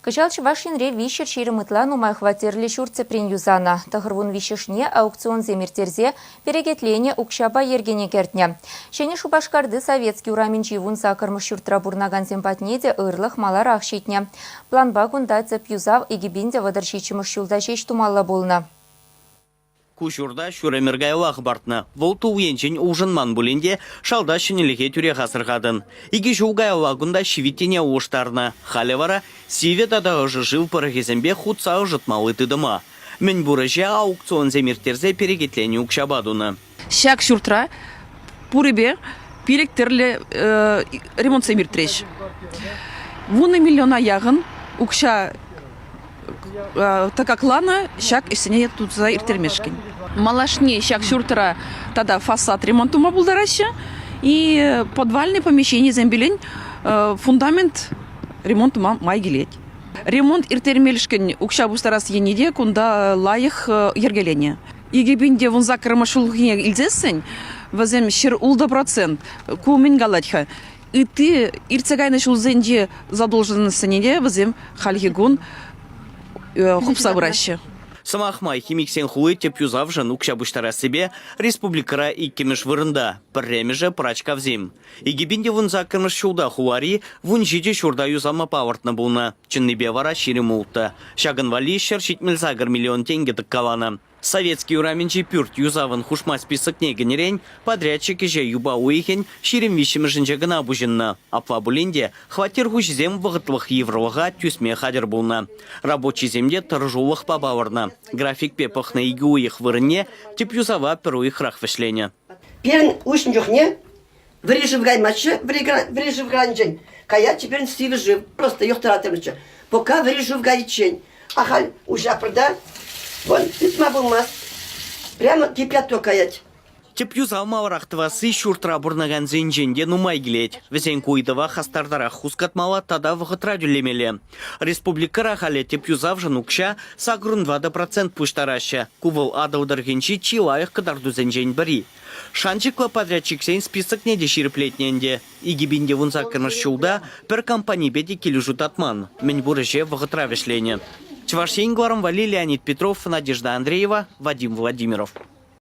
Кӑҫал Чӑваш Енре 320 ытла нумай хваттерлӗ ҫурт тӗпрен юсанӑ. 93-шне аукционсем ирттерсе перекетленӗ укҫапа йӗркене кӗртнӗ. Ҫӗнӗ Шупашкарти Советски урамӗнчи 18-мӗш ҫуртра пурӑнакансем патне те ырлӑх маларах ҫитнӗ. Планпа кунта тӗп юсав 2037-мӗш ҫулта ҫеҫ тумалла пулнӑ. Ку ҫурта ҫур ӗмӗр каялла хӑпартнӑ. Вӑл тул енчен улшӑнман пулин те шалта ҫӗнӗлӗхе тӳрех асӑрхатӑн. Икӗ ҫул каялла кунта ҫивиттине улӑштарнӑ. Халӗ вара сивӗ тата ӑшӑ шыв пӑрӑхӗсемпе хутса ӑшӑтмалли тытӑма. Мӗнпур ӗҫе аукционсем ирттерсе перекетленӗ укҫапа тунӑ. Ҫак ҫуртра пурӗпе пилӗк тӗрлӗ ремонтсем иртрӗҫ. 10 миллиона яхӑн укҫа тӑкакланӑ ҫак ӗҫсене туса ирттермешкӗн. Малашне ҫак ҫуртра тата фасад ремонт тума пултараҫҫӗ и подвальный помещенисем пилен фундамент ремонт тума май килет. Ремонт ирттермешкӗн укҫа пуҫтарас енне те кунта лайӑх йӗркеленӗ. 2018 ҫулхине илсессӗн вӗсем 106%. Ку мӗн калать-ха? Ытти иртсе кайнӑ ҫулсенчи задолженностьсене те вӗсем хальхи кун хупса пыраҫҫӗ. Сӑмах май, химиксен хули тӗп юсавшӑн укҫа пуҫтарассипе республикӑра иккӗмӗш вырӑнта, пӗрремӗшӗ Пӑрачкавсем. 2018 ҫулта хулари 17 ҫурта юсама палӑртнӑ пулнӑ. Чӑннипе вара 26. Ҫакӑн валли 178 миллион тенкӗ тӑккаланӑ. Советски урамӗнчи пӳрт юсавӑн хушма списокне кӗнӗрен подрядчик ӗҫе юпа уйӑхӗн 23-мӗшӗнче кӑна пуҫӑннӑ. Апла пулин те хваттер хуҫисем вӑхӑтлӑх йывӑрлӑха тӳсме хатӗр пулнӑ. Рабочисем те тӑрӑшулӑхпа палӑрнӑ. Графикпе пӑхнӑ икӗ уйӑх вырӑнне тӗп юсава пӗр уйӑхрах вӗҫленӗ. Пирӗн уҫнӑ чухне вӗри шыв каймастчӗ, вӗри шыв кайнӑччен каятчӗ пирӗн сивӗ шыв, просто юхтаратӑмӑрччӗ. Пока вӗри шыв кайиччен ахаль уҫапӑр та, вон, тытма пулмасть. Прямо кипяток каять. Тӗп юсав маларах тӑвасси ҫуртра пурӑнакансенчен те нумай килет. Вӗсен ку ыйтӑва хастартарах хускатмалла тата вӑхӑтра тӳлемелле. Республикӑра халӗ тӗп юсавшӑн укҫа 84% пуҫтараҫҫӗ. Ку вӑл Атӑл тӑрӑхӗнчи чи лайӑх кӑтартусенчен пӗри. Шанчӑклӑ подрядчиксен списокне те ҫирӗплетнӗ ӗнтӗ. 2018 ҫулта пӗр компанипе те килӗшӳ татман, мӗнпур ӗҫе вӑхӑтра вӗҫленӗ. Чӑваш Ен кӑларӑм валли Леонид Петров, Надежда Андреева, Вадим Владимиров.